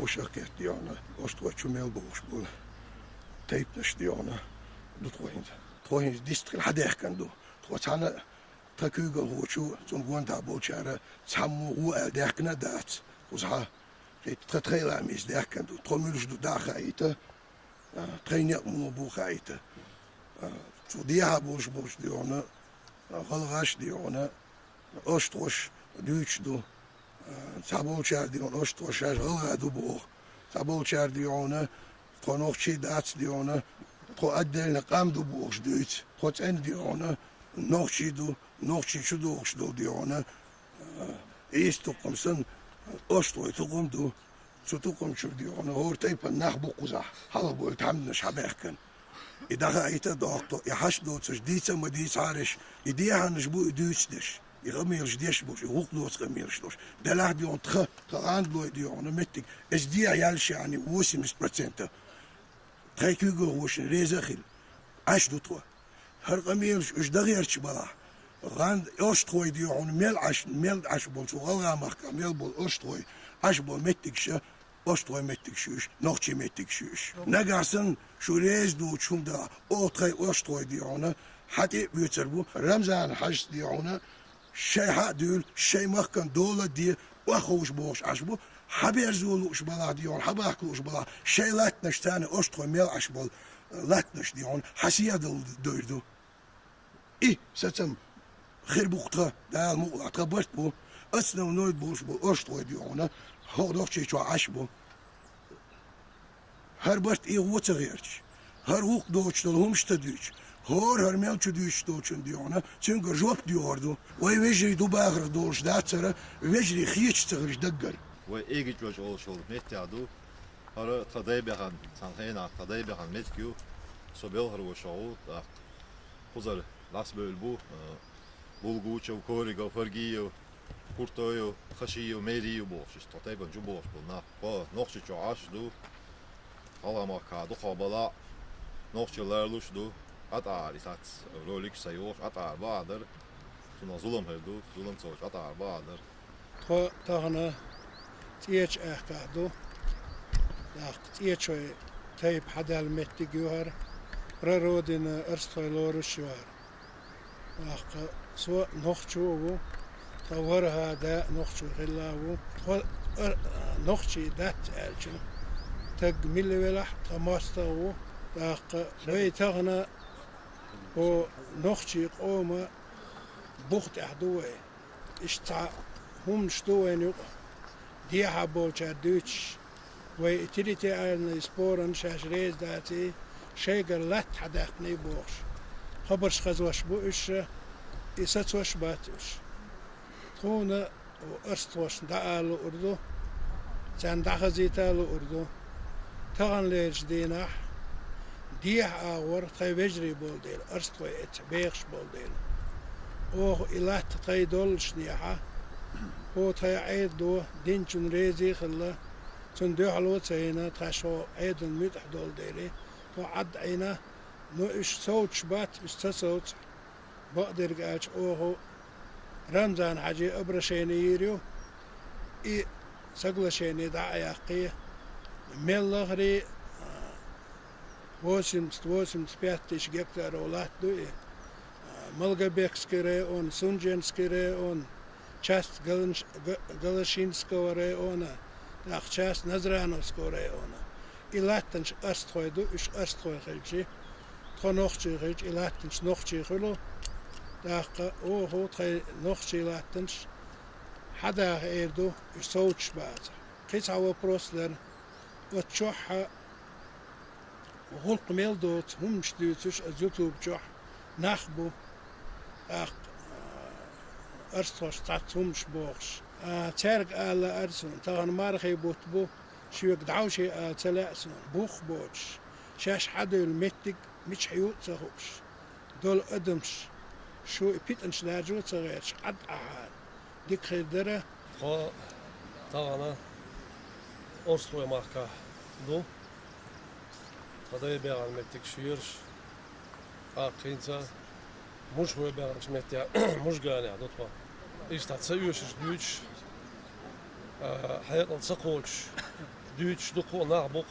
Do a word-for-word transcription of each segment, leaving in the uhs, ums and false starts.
Вошах кхетта, дий хьона, Оштхой чу мел болуш болу тайпанаш, дий хьона, ду тхо хӀинца. Тхо хӀинца дистхила хьадаьхкина ду. Тхо цхьана тхан куьйгалхочо, цунна гонахь болчара цхьаммо гӀо аьлла даьхкина а дац кхузахь. Кхетта тхан тхайн ламаца даьхкина ду. Тхо муьлш ду дӀа а хаийта, а, тхайн некъ муха бу хаийта. А, цу дехьа болуш болчу, дий хьона, а, гӀалгӀаш, дий хьона, оштхош дуьйцуш ду. А, цхьаболчара, дий хьона, оштхош шаьш гӀалгӀа ду боху. Цхьаболчара, дий хьона, тхо нохчий дац, дий хьона, тхо отдельно къам ду бохуш дуьйцу. Тхо цӀена, дий хьона, нохчий ду, нохчий чу догӀуш долу, дий хьона, а, ийс тукхам санна, оштхой тукхам ду. Цу тукхамчуьра, дий хьона, хӀора тайпана нах бу кхузахь, хьалха болу тхьамданаш хьабаьхкина. И дӀахаийта а доккху, и хьашт доцурш дийца а ма дийцахьара уьш, и дехьанаш бу и дуьйцу деш, и къамелаш деш болуш, и гӀуллакх доцу къамелаш долуш. Делахь, дий хьона, тхан, тхан гӀандалойн, дий хьона, меттиг, эс дехьа яьллашехь восемьдесят процентов тхайн куьйгалхошна реза а хилла, Ӏаш ду тхо. ХӀара къамелаш уьш дан гӀерташ балахь, гӀан-, оштхой, дий хьона, мел Ӏаш, мел Ӏаш болу, цу ГӀалгӀай махкахь мел болу оштхой Ӏаш болу меттигаш, оштхой меттигаш ю уьш, нохчий меттигаш ю уьш. Нагахь санна шу реза доцуш хӀума далахь, оха тхайн оштхой, дий хьона, хьан тӀе а оьцур бу, Рамзан-Хьаьжас, дий хьона, шайн хьа а дуьйла, шайн махкана дола а де, охьаховша бохуш Ӏаш бу, хьаберзо лууш балахь, дий хьона, хьабахка лууш балахь, шайн латтанаш царна оштхой мел Ӏаш болу латтанаш, дий хьона, хьан сехьадала дойр ду. И сацам хир бу-кх тхан, Дала мукъ лахь, тхан барт бу, основной болуш болу оштхой, дий хьона, хӀокху Нохчийчохь Ӏаш бу. ХӀара барт и гӀо ца гӀерташ, хӀара гӀуллакх доцуш долу хӀуманаш ца дуьйцуш, хӀора хӀара мел чу дуьйцуш долчунна, дий хьона, цуьнгара жоп доьхур ду. Вай вежарий ду бахарх долуш дац хӀара, вежарий хеташ ца хилча даггара. Вай Эгичо олуш йолу меттехь ду. ХӀара тхан дай баьхна, цхьана хенахь тхан дай баьхна меттиг ю, со белхаро шо ву, тӀаккха кхузара дӀасабевлла бу, а, Булгучев, Коригов, Фаргиев, Куртоев, Хашиев, Мериев бохуш, иштта тхан тайпана чу бохуш болу нах. Тхо Нохчийчохь Ӏаш ду, ГӀалгӀай махкахь дукха балахь, нохчий лоруш ду, ӀатӀара и сац ролик сан йохуш, ӀатӀара бахьа дара, цунах зулам хир ду, зулам ца хуьлуш ӀатӀара бахьа дара. Тхо тахана ЦӀечу аьхкахь ду. ТӀаккха ЦӀечой тайпа хьадаьлла меттиг ю хӀара, прародина орстхой лоруш ю хӀара. ТӀаккха со нохчо а ву, тхан ворхӀа да а нохчо хилла а ву. Тхо а, нохчий дац аьлча, таг милла велахь а тхан мостагӀа ву. ТӀаккха вай тахана хӀо нохчий къоман бух тӀехь ду вай. Иштта цхьа хӀуманаш ду вайна юкъа, дехьа болчара дуьйцуш, вай и территориальный споран шаьш реза даций, шайгара латта хьадаьккхиний бохуш. Хабарш хазош бу уьш, и сацош бац уьш. Тхуна орстхошна дӀаала луур ду, царна дӀахазийта а луур ду. Таханлерчу дийнахь дехьа агӀор тхайн вежарий болу дела, орстхой эцна бехаш болу дела. Оха и латта тхайн доллушехь, хӀо тхайн Ӏедало динчунна реза а хилла, цунна дуьхьало а ца йина, тхаьш хӀо Ӏедална муьтӀахь долу дела, тхо Ӏад Ӏийна, но уьш совцуш бац, уьш ца совцахь. Бакъдерг аьлча, оха Рамзан-Хьаьже обращение йийр ю, и соглашение дӀа а яьккхий, мел лахарий, а, восемьдесят, восемьдесят пять тысяч гектаров латта ду и, а, Малгобекский район, Сунженский район, часть Галанш-, Га-, Галашинского района, тӀаккха часть Назрановского района. И латтанаш орстхой ду, уьш орстхой хилчи, тхо нохчий хилча, и латтанаш нохчий хуьлу. ТӀаккха оха тхайн нохчий латтанаш хьадаха эр ду, уьш совцуш бацахь. Кхин цхьа вопрос дара. Оцу чохь гӀуллакх мел доцу хӀуманаш дуьйцуш, аса YouTube чохь нах бу, тӀаккха, а, орстхошна цхьацца хӀуманаш бохуш. А, цаьрга ала лаьара суна, тахана мархий бутт бу, шуьга дӀовше ала ца лаьа суна, бух боцуш, шаьш хьадевлла меттиг мичахь ю а ца хууш долу адамаш, шу и питанаш даржо а ца гӀерташ, Ӏад Ӏахьара, дика хир дара. Тхо тахана Орстхой махкахь ду. Тхан дай баьхна меттиг шераш, тӀаккха хӀинца Мужхой баьхначу меттехь, Мужганехь ду тхо. Иштта ца оьшуш дуьйцуш, а, хьекъал ца кхочуш, Дуьйцуш дукха а нах бу-кх.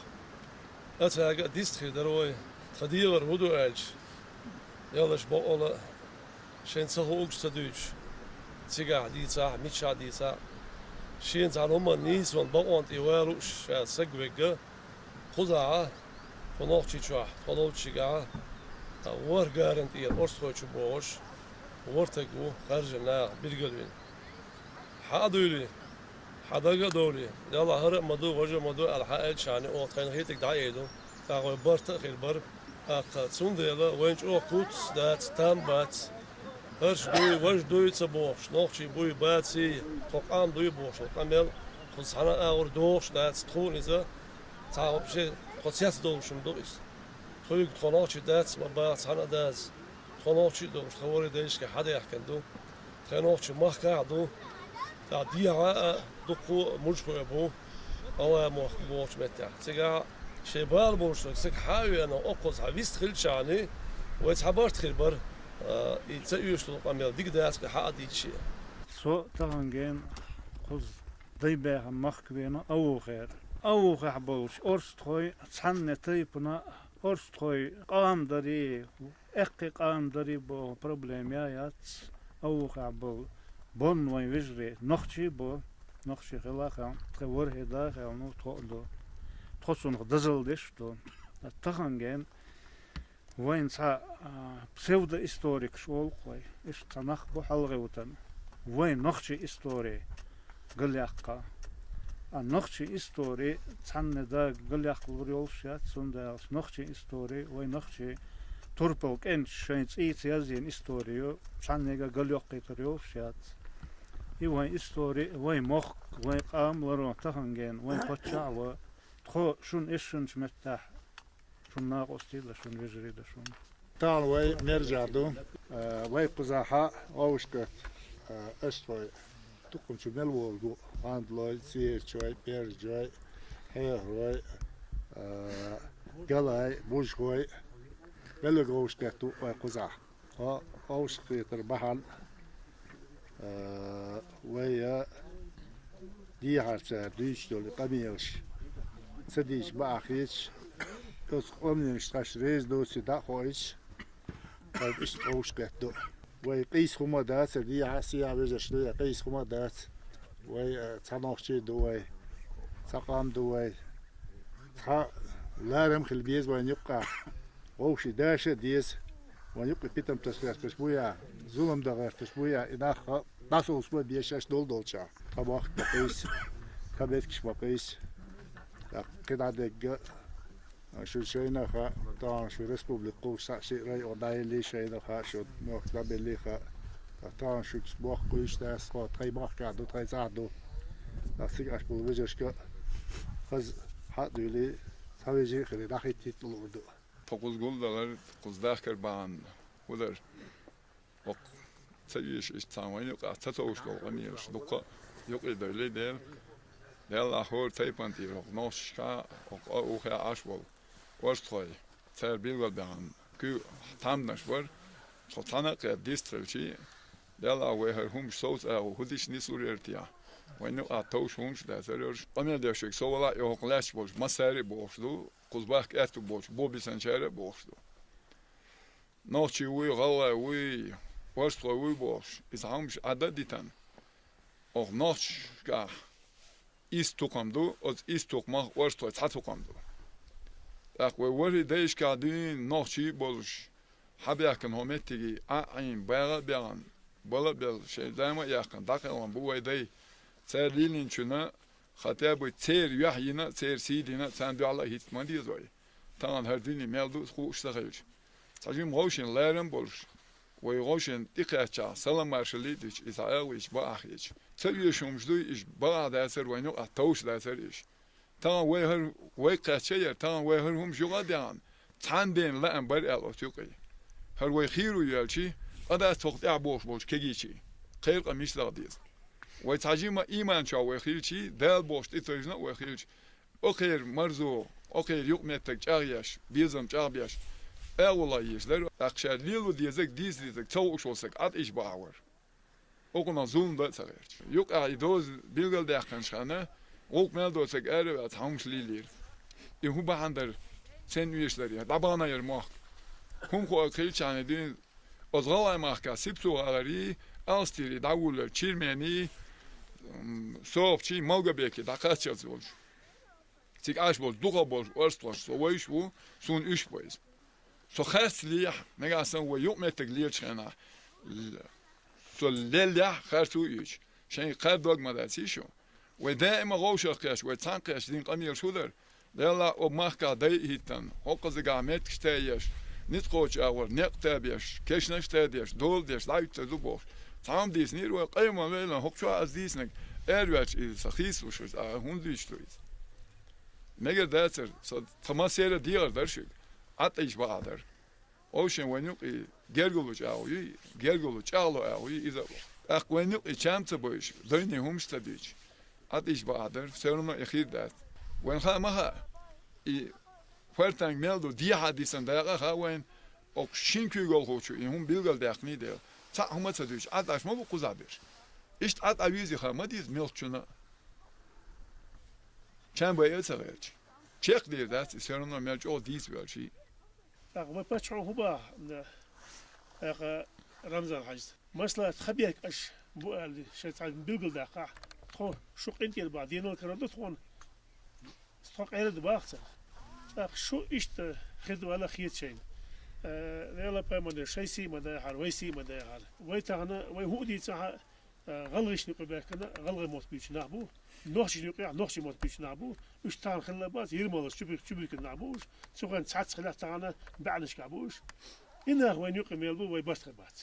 Ацаьрга а дистхир дара вай. Тхан дегӀар хӀун ду аьлча, ялаш бакъала шайн ца хуугаш ца дуьйцуш, цигахь дийцахь, мичахь дийцахь, шена цхьана хӀуманна нийсонан бакъонан тӀе валуш ша саг вегга, кхузахь, кху Нохчийчохь, тхо ловчигахь, ворхӀ гаран тӀера орстхой чу бохуш, ворхӀ таг ву, харжа наха билгалвина. Хьан а дуйли, хьан дага а довли, Делахь хӀара а ма ду, важа а ма ду аьлла хьан аьлча шани, оха тхайна хетиг дӀаайду, тӀаккха вай барт а хир бара. ТӀаккха цундела вайн чӀогӀа куц дац, там бац. ХӀарш дуй, важа дуй ца бохуш, нохчий буй, баций, тхо къам дуй бохуш, къамел, кхуза цхьана а агӀор дохуш дац, тхуна иза цхьа вообще тхо цец долуш хӀума ду иза. Тхуьга тхо нохчий дац ма баха цхьана а даза. Тхо нохчий а долуш, тхан ворхӀе дайшка хьадаьхкина ду. Тхайн нохчийн махкахь а ду. ТӀаккха дехьа а дуккха а мужахой бу, Алла мохк бохучу меттехь. Цигахь шайн бала болуш стаг хьан а веана, оккхуза хьан вист хилчахьана, вай цхьа барт хир бара, а, и ца оьшуш долу къамел дика дац-кх хьан а дийца шен. Со тахана гена кхуза дай баьхна махка веана Авухера. Авухехь болчу орстхой цхьанне тайпана, орстхой къам дарий, эккхий къам дарий боху проблема яц. Авухехь болу бонна вайн вежарий нохчий а бу, нохчий хила а хилла, тхан ворхӀе да а хилла, ну, тхо а ду. Тхо цунах дозалла деш а ду. Тахана гена вайн цхьа, а, псевдоисторикаш олу-кх вай. Иштта цхьа нах бу хьалхе вутан. Вайн нохчийн истори галъяккха. А нохчийн истори цхьанне дага галъяккхалур йолуш яц, цундела нохчийн истори вай нохчийн турпал кӀенташ шайн цӀийца язйина истори ю, цхьаннега а галъйоккхуьйтур йолуш яц. И вайн истори, вайн мохк, вайн къам ларо тахана гена, вайн паччахь а ван, тхо шуна эшначу меттехь шуна накъостий а дан, шуна вежарий а дан шуна. Тахана вай Мержа ду, а, вай кхузахь Овшкат, а, аша тхой тукхамчу мел волу ду, Хандлой, Церачой, Пержой, Хьехарой, а, Галай, Бужхой, мел верг Овшкат ду вай кхузахь. Хьо Овшкхетар бахьана, а, вай, а, дехьара цара дуьйцуш долу къамелаш ца дийцча бакъахь хеташ, оцу къамелашна тхаьш реза доций дӀа а хоуьйтуш, вай иштта Овшкхетта ду. Вай къийса хӀума дац, дехьа-сехьа вежарш ду, я къийса хӀума дац. Вай, а, цхьа нохчий а ду вай, цхьа къам ду вай. Цхьа ларам а хила беза вайна юккъехь. Вовшийн даша а деза. Вайн юккъе питам таса гӀерташ бу я, зулам дан гӀерташ бу я, и нах дӀасовсабан беза шаьш долу долчохь. Тхан бохк ма къийса, тхан беткаш ма къийса. ТӀаккха кхин дӀа дегга, шу шайна а хаьа, тахана шу республика кхуллуш схьа шиъ район дӀаеллий шайна а хаьа, шу мохк дӀабеллий а хаьа. Ткъа тахана шуьца бохк кхуьйсуш дац тхо, тхайн махкахь ду, тхайн цӀахь ду. Ткъа цига Ӏаш болу вежаршка а хаза хьа а дуьйлий, цхьа вежарий а хилий, дӀахӀиттийта луур ду. Тхо кхуза гулдалар, кхуза дахкар бахьана хӀун дара? ХӀокху ца везаш иштта цхьана вайна юкъахь ца товш долу къамелаш дуккха а юкъе дойлий дела, Делахь хӀора тайпана тӀера хӀокху нохчашкахь, хӀокху а ухехь Ӏаш волу орстхой, цара билгалбаьхна куьг тамданаш бара, тхо цхьаьна а кхетта дистхилчий, Делахь вай хӀара хӀумаш совца агӀо хӀун дича нислур яра те? Вайна юкъахь товш хӀумаш а дацара уьш. Къамел деш верг со валахь а, и хӀокху лаьтташ болчу массаьрга а бохуш ду, кхуза бахка аьтту болчу бо бисанчара а бохуш ду. Нохчий вуй, гӀалгӀай вуй, орстхой вуй бохуш, иза хьамаш Ӏадда а дитина, оха нохчашкахь исс тукхам ду, оцу исс тукхамах орстхой цхьа тукхам ду. ТӀаккха вай ворхӀе дайшкахь дуьйна нохчий а болуш, хьабаьхкина хӀокху меттиге Ӏа а Ӏийна, багӀа а баьхна, бала а белла, шайн зама а яьккхина, дӀакхелхина бу вай дай. Цара лелийначунна, хотя бы церан юьхь йина а, церан сий дина а, царна дуьхьал а хӀитта ма деза вай. Тахана хӀара дуьне мел ду, хууш ца хилча. Цхьа жимма гӀовшина ларам а болуш, вай гӀовшина тӀекхаьччахь, салам-маршалла а дича, иза хьагӀ вийча, бакъахь хеташ. Ца оьшуш хӀумаш дуй, уьш бакъахь дацара, вайна юкъахь товш дацара уьш. Тахана вай хӀара, вай кхаьчча яра, тахана вай хӀара хӀумаш юкъа а даьхна, цхьана дена лаам бара аьлла оцу юкъе. ХӀара вай хийро йоьлчий, къа дац хӀокху тӀехь бохуш болчу кегийчийн. Кхайра къа мича даха деза. Вай цхьа жимма ийман чохь вай хилчий, Дала бохуш тӀетевжина а вай хилча, окхеран марзо, окхеран юкъаметтиг чӀагӀъеш, безам чӀагӀбеш, агӀо еш дара, тӀаккха ша лело дезарг, дийца дезарг ца хууш волу стаг Ӏад иш бахьа вара. Окхунах зулам дан а ца гӀерташ. Юкъахь и доза билгалдаьккхинчу хенна, ГӀулакх мел доцург араваьлла цхьа хӀумаш лелийра. И хӀун бахьан дара, сен оьшуш дара, дӀабахана яра мохк. ХӀума хо а кхилчхьана дин, оцу гӀалгӀай махка Сипсо гӀаларий, Алстийрий дӀавуллар, Чирмений, м, Сохапчий, Малгобекий дӀакхаччалц волчу. Цига Ӏаш болчу дукха болчу орстхошца со вайш ву, суна уьш бу иза. Со харц лехьа, нагахь санна вай юкъаметтиг лелачу хенахь, л-, со леллехь харц ву уьйчу. Шайн кхар дог ма дац шу. Вай даима вовшах кхеш, вай цхьаьна кхеш дин къамелаш хӀун дара? Делла обу махкахь дай а хӀиттана, хӀокхуза дагахь меттигаш тайеш, ницкъ кхочу агӀор некъ табеш, кешнаш тадеш, дола деш, дӀахӀуьттур ду бохуш. Цхьа хӀума дийцинера вай, къеман вейлан, хӀокху чохь аса дийцинарг, араваьлча иза сан хийцалуш ву иза, а хӀунда вуьйцуш ду иза? Мегар дацара, со тхан массеран а дехар дара шуьга. Ӏа тӀе йиш бакъахь дара. Овшен вайн юкъе гергарло чӀагӀо юй, гергарло чӀагӀло агӀо юй, иза а боху. ТӀаккха вайн юкъе чам ца бойуш, дайне хӀумаш ца дуьйцуш, Ӏа тӀе йиш бакъахь дара, все равно и хир дац. Вайн хаа ма хаьа, и фартанг мел ду, дехьа дисина дакъа а хаьа вайн, окху шина куьйгалхочо и хӀума билгалдаьккхиний дела. Цхьаъ хӀума ца дуьйцуш, Ӏа тӀаш ма бу кхузахь берш. Иштта Ӏа тӀе везий хан ма дийца мелхачунна а. Чам байа а ца гӀерташ. Чекхдийр дац, и все равно мел чӀогӀа дийца ваьлчий. ТӀаккха вай паччахьо хӀун баха, м, тӀаккха Рамзан-Хьаьжас? Масала, тхан бехк аша бу аьлла, шайн цхьа билгалдаккхахь, тхо шу къинтӀера бахьа денал карор ду тхуна. Тхо къера ду баха царна. ТӀаккха шу иштта хир ду аьлла хета шайна. Э, Дела пайхамар шайн сий ма дайхьара, вай сий ма дайхьара. Вай тахана, вай хӀун а дийцахьа, э, гӀалгӀашна юкъе баьхкина, гӀалгӀай мотт буьйцу нах бу. Нохчашна юкъехь нохчийн мотт буьйцу нах бу. Уьш тахана хилла бац, Ермолаш чу бу-, чу буьркина нах бу уьш. Цу хенахь цхьацца хилла тахана баьӀнашкахь бу уьш. И нах вайна юкъе мел бу, вай барт хир бац.